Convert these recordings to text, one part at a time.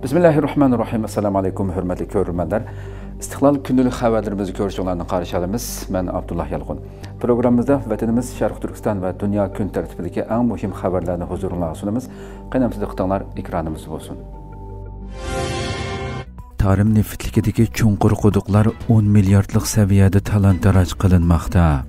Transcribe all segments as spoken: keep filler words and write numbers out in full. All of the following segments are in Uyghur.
بىسمىللاھىررەھمانىررەھىم. ئەسسالامۇ ئەلەيكۇم، ھۆرمەتلىك كۆرۈرمەنلەر. ئىستىقلال كۈندىلىك خەۋەرلىرىمىزنى كۆرۈشۈڭلارنى قارشى ئالىمىز. مەن ئابدۇللا يالقۇن. پروگراممىمىزدا ۋەتىنىمىز شەرقىي تۈركىستان ۋە دۇنيا كۈن تەرتىپىدىكى ئەڭ مۇھىم خەۋەرلەرنى ھۇزۇرۇڭلارغا سۇنىمىز. قېنى ئەمسە دىققىتىڭلار ئېكرانىمىزدا بولسۇن. تارىم نېفىتلىكىدىكى چوڭقۇر قۇدۇقلار ئون مىلياردلىق سەۋىيەدە تالان-تاراج قىلىنماقتا.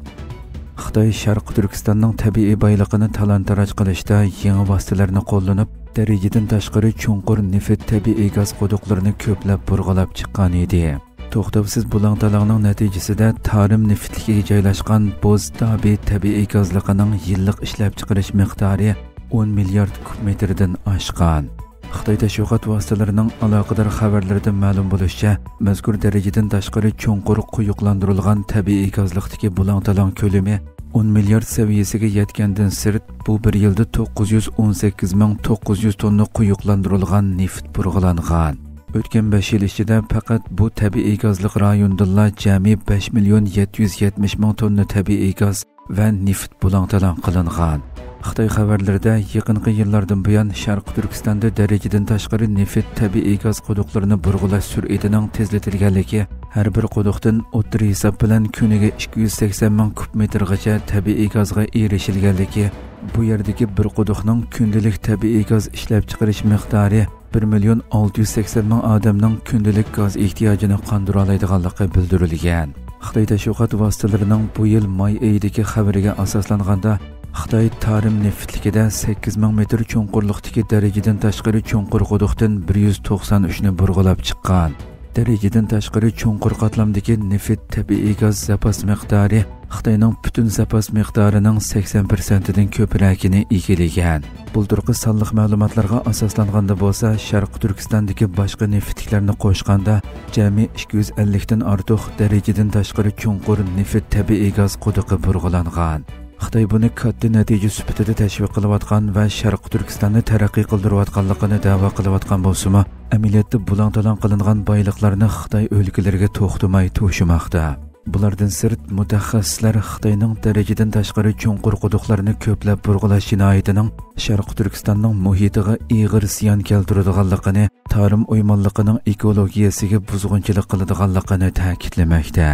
خىتاي شەرقىي تۈركىستاننىڭ تەبىئىي بايلىقىنى تالان-تاراج قىلىشتا يېڭى ۋاسىتىلەرنى قوللىنىپ، دەرىجىدىن تاشقىرى چوڭقۇر نېفىت تەبىئىي گاز قۇدۇقلىرىنى كۆپلەپ بۇرغىلاپ چىققان ئىدى. توختاۋسىز بۇلاڭ-تالاڭنىڭ نەتىجىسىدە تارىم نېفىتلىكىگە جايلاشقان بوز دابى تەبىئىي گازلىقىنىڭ يىللىق ئىشلەپچىقىرىش مىقدارى ئون مىليارد كۇب مېتىردىن ئاشقان. خىتاي تەشۋىقات ۋاسىتىلىرىنىڭ ئالاقىدار خەۋەرلىرىدىن مەلۇم بولۇشىچە، مەزكۇر دەرىجىدىن تاشقىرى چوڭقۇر قويۇقلاندۇرۇلغان تەبىئىي گازلىقتىكى بۇلاڭ-تالاڭ كۆلىمى ئون مىليارد سەۋىيەسىگە يەتكەندىن سىرت، بۇ بىر يىلدا توققۇز يۈز ئون سەككىز مىڭ توققۇز يۈز توننا قويۇقلاندۇرۇلغان نېفىت بۇرغىلانغان. ئۆتكەن بەش يىل ئىچىدە پەقەت بۇ تەبىئىي گازلىق رايوندىنلا جەمئىي بەش مىليون يەتتە يۈز يەتمىش مىڭ توننا تەبىئىي گاز ۋە نېفىت بۇلاڭ-تالاڭ قىلىنغان. خىتاي خەۋەرلىرىدە يېقىنقى يىللاردىن بۇيان شەرقىي تۈركىستاندا دەرىجىدىن تاشقىرى نېفىت تەبىئىي گاز قۇدۇقلىرىنى بۇرغىلاش سۈرئىتىنىڭ تېزلىتىلگەنلىكى، ھەر بىر قۇدۇقتىن ئوتتۇرا ھېساب بىلەن كۈنىگە ئىككى يۈز سەكسەن مىڭ كۇب مېتىرغىچە تەبىئىي گازغا ئېرىشىلگەنلىكى، بۇ يەردىكى بىر قۇدۇقنىڭ كۈندىلىك تەبىئىي گاز ئىشلەپچىقىرىش مىقدارى بىر مىليون ئالتە يۈز سەكسەن مىڭ ئادەمنىڭ كۈندىلىك گاز ئېھتىياجىنى قاندۇرالايدىغانلىقى بىلدۈرۈلگەن. خىتاي تەشۋىقات ۋاسىتىلىرىنىڭ بۇ يىل ماي ئېيىدىكى خەۋىرىگە ئاساسلانغاندا، خىتاي تارىم نېفىتلىكىدە سەككىز مىڭ مېتىر چوڭقۇرلۇقتىكى دەرىجىدىن تاشقىرى چوڭقۇر قۇدۇقتىن بىر يۈز توقسان ئۈچنى بۇرغىلاپ چىققان. دەرىجىدىن تاشقىرى چوڭقۇر قاتلامدىكى نېفىت تەبىئىي گاز زاپاس مىقدارى خىتاينىڭ پۈتۈن زاپاس مىقدارىنىڭ سەكسەن پىرسەنتىدىن كۆپرەكىنى ئىگىلىگەن. بۇلتۇرقى سانلىق مەلۇماتلارغا ئاساسلانغاندا بولسا، شەرقىي تۈركىستاندىكى باشقا نېفىتلىكلەرنى قوشقاندا، جەمئىي ئىككى يۈز ئەللىكتىن ئارتۇق دەرىجىدىن تاشقىرى چوڭقۇر نېفىت تەبىئىي گاز قۇدۇقى بۇرغىلانغان. خىتاي بۇنى كاتتا نەتىجە سۈپىتىدە تەشۋىق قىلىۋاتقان ۋە شەرقىي تۈركىستاننى تەرەققىي قىلدۇرۇۋاتقانلىقىنى دەۋا قىلىۋاتقان بولسىمۇ، ئەمەلىيەتتە بۇلاڭ-تالاڭ قىلىنغان بايلىقلارنى خىتاي ئۆلكىلىرىگە توختىماي توشۇماقتا. بۇلاردىن سىرت، مۇتەخەسسىسلەر خىتاينىڭ دەرىجىدىن تاشقىرى چوڭقۇر قۇدۇقلارنى كۆپلەپ بۇرغىلاش جىنايىتىنىڭ شەرقىي تۈركىستاننىڭ مۇھىتىغا ئېغىر زىيان كەلتۈرىدىغانلىقىنى، تارىم ئويمانلىقىنىڭ ئېكولوگىيەسىگە بۇزغۇنچىلىق قىلىدىغانلىقىنى تەكىتلىمەكتە.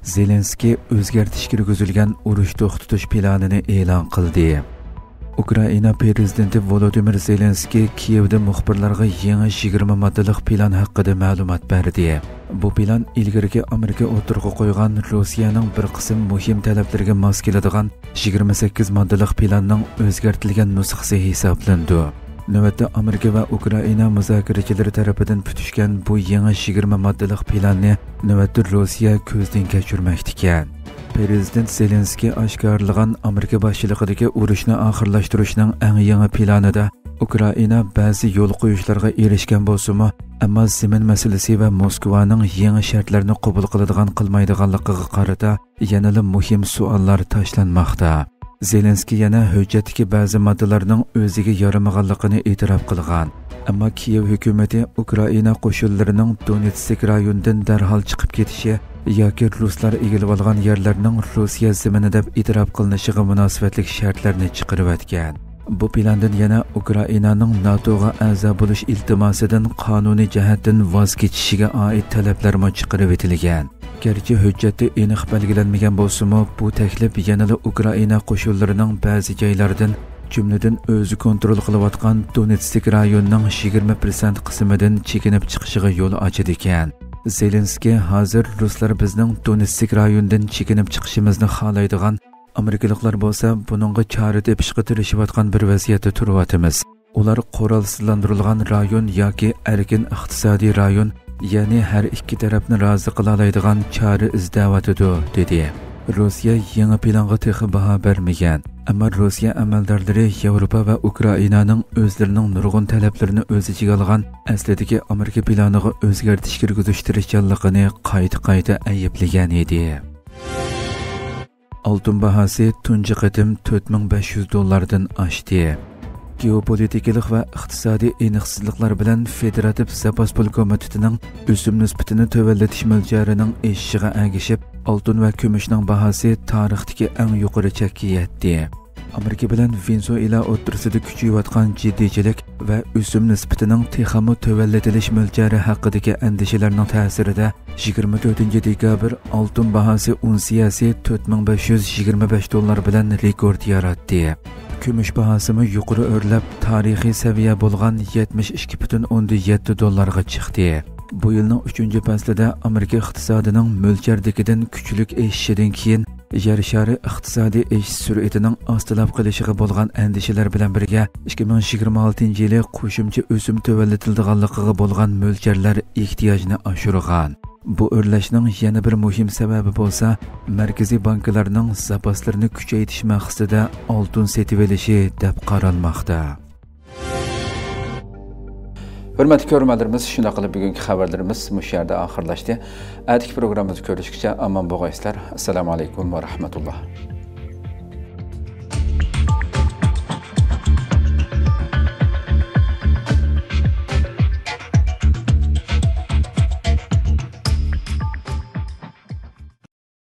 زېلېنسكىي ئۆزگەرتىش كىرگۈزۈلگەن ئۇرۇش توختىتىش پىلانىنى ئېلان قىلدى. ئۇكرائىنا پىرېزىدېنتى ۋولودىمىر زېلېنسكىي كىيېۋدا مۇخبىرلارغا يېڭى يىگىرمە ماددىلىق پىلان ھەققىدە مەلۇمات بەردى. بۇ پىلان ئىلگىرىكى ئامېرىكا ئوتتۇرىغا قويغان روسىيەنىڭ بىر قىسىم مۇھىم تەلەپلىرىگە ماس كېلىدىغان يىگىرمە سەككىز ماددىلىق پىلاننىڭ ئۆزگەرتىلگەن نۇسخىسى ھېسابلىنىدۇ. نۆۋەتتە ئامېرىكا ۋە ئۇكرائىنا مۇزاكىرىچىلىرى تەرىپىدىن پۈتۈشكەن بۇ يېڭى يىگىرمە ماددىلىق پىلاننى نۆۋەتتە روسىيە كۆزدىن كەچۈرمەكتىكەن. پىرېزىدېنت زېلېنسكىي ئاشكارىلىغان ئامېرىكا باشچىلىقىدىكى ئۇرۇشنى ئاخىرلاشتۇرۇشنىڭ ئەڭ يېڭى پىلانىدا ئۇكرائىنا بەزى يول قويۇشلارغا ئېرىشكەن بولسىمۇ، ئەمما زېمىن مەسىلىسى ۋە موسكۋانىڭ يېڭى شەرتلەرنى قوبۇل قىلىدىغان قىلمايدىغانلىقىغا قارىتا يەنىلا مۇھىم سوئاللار تاشلانماقتا. زېلېنسكىي يەنە ھۆججەتتىكى بەزى ماددىلارنىڭ ئۆزىگە يارىمىغانلىقىنى ئېتىراپ قىلغان. ئەمما كىيېۋ ھۆكۈمىتى ئۇكرائىنا قوشۇنلىرىنىڭ دونېتسك رايونىدىن دەرھال چىقىپ كېتىشى ياكى رۇسلار ئىگىلىۋالغان يەرلەرنىڭ روسىيە زېمىنى دەپ ئېتىراپ قىلىنىشىغا مۇناسىۋەتلىك شەرتلەرنى چىقىرىۋەتكەن. بۇ پىلاندىن يەنە ئۇكرائىنانىڭ ناتوغا ئەزا بولۇش ئىلتىماسىدىن قانۇنىي جەھەتتىن ۋاز كېچىشىگە ئائىت تەلەپلەرمۇ چىقىرىۋېتىلگەن. گەرچە ھۆججەتتە ئېنىق بەلگىلەنمىگەن بولسىمۇ، بۇ تەكلىپ يەنىلا ئۇكرائىنا قوشۇنلىرىنىڭ بەزى جايلاردىن، جۈملىدىن ئۆزى كونترول قىلىۋاتقان دونېتسك رايونىنىڭ يىگىرمە پىرسەنت قىسمىدىن چېكىنىپ چىقىشىغا يول ئاچىدىكەن. زېلېنسكىي ھازىر رۇسلار بىزنىڭ دونېتسك رايونىدىن چېكىنىپ چىقىشىمىزنى خالايدىغان، ئامېرىكىلىقلار بولسا بۇنىڭغا چارە تېپىشقا تىرىشىۋاتقان بىر ۋەزىيەتتە تۇرۇۋاتىمىز. ئۇلار قورالسىزلاندۇرۇلغان رايون ياكى ئەركىن ئىقتىسادىي رايون، يەنى ھەر ئىككى تەرەپنى رازى قىلالايدىغان چارە ئىزدەۋاتىدۇ، دېدى. روسىيە يېڭى پىلانغا تېخى باھا بەرمىگەن، ئەمما روسىيە ئەمەلدارلىرى ياۋروپا ۋە ئۇكرائىنانىڭ ئۆزلىرىنىڭ نۇرغۇن تەلەپلىرىنى ئۆز ئىچىگە ئالغان ئەسلىدىكى ئامېرىكا پىلانىغا ئۆزگەرتىش كىرگۈزۈش تىرىشچانلىقىنى قايتا-قايتا ئەيىبلىگەن ئىدى. ئالتۇن باھاسى تۇنجى قېتىم تۆت مىڭ بەش يۈز دوللاردىن ئاشتى. گېئوپولىتىكىلىق ۋە ئىقتىسادىي ئېنىقسىزلىقلار بىلەن فېدېراتىپ زاپاس پۇل كومىتېتىنىڭ ئۆسۈم نىسبىتىنى تۆۋەنلىتىش مۆلچەرىنىڭ ئېشىشىغا ئەگىشىپ، ئالتۇن ۋە كۈمۈشنىڭ باھاسى تارىختىكى ئەڭ يۇقىرى چەككە يەتتى. ئامېرىكا بىلەن ۋېنېزۇېلا ئوتتۇرىسىدا كۈچىيىۋاتقان جىددىيچىلىك ۋە ئۆسۈم نىسبىتىنىڭ تېخىمۇ تۆۋەنلىتىلىش مۆلچەرى ھەققىدىكى ئەندىشىلەرنىڭ تەسىرىدە، يىگىرمە تۆتىنچى دېكابىر ئالتۇن باھاسى ئۇنسىيەسى تۆت مىڭ بەش يۈز يىگىرمە بەش دوللار بىلەن رېكورت ياراتتى. كۈمۈش باھاسىمۇ يۇقىرى ئۆرلەپ، تارىخىي سەۋىيە بولغان يەتمىش ئىككى پۈتۈن ئوندىن يەتتە دوللارغا چىقتى. بۇ يىلنىڭ ئۈچىنچى پەسلىدە ئامېرىكا ئىقتىسادىنىڭ مۆلچەردىكىدىن كۈچلۈك ئېشىشىدىن كېيىن، يەر شارى ئىقتىسادىي ئېشىش سۈرئىتىنىڭ ئاستىلاپ قېلىشىغا بولغان ئەندىشىلەر بىلەن بىرگە، ئىككى مىڭ يىگىرمە ئالتىنچى يىلى قوشۇمچە ئۆسۈم تۆۋەنلىتىلىدىغانلىقىغا بولغان مۆلچەرلەر ئېھتىياجنى ئاشۇرغان. بۇ ئۆرلەشنىڭ يەنە بىر مۇھىم سەۋەبى بولسا، مەركىزىي بانكىلارنىڭ زاپاسلىرىنى كۈچەيتىش مەقسىتىدە ئالتۇن سېتىۋېلىشى دەپ قارالماقتا. ھۆرمەتلىك كۆرۈرمەنلىرىمىز، شۇنداق قىلىپ بۈگۈنكى خەۋەرلىرىمىز مۇشۇ يەردە ئاخىرلاشتى. ئەتىكى پروگراممىمىزدا كۆرۈشكىچە ئامان بولغايسىلەر. ئەسسالامۇ ئەلەيكۇم ۋە رەھمەتۇللا.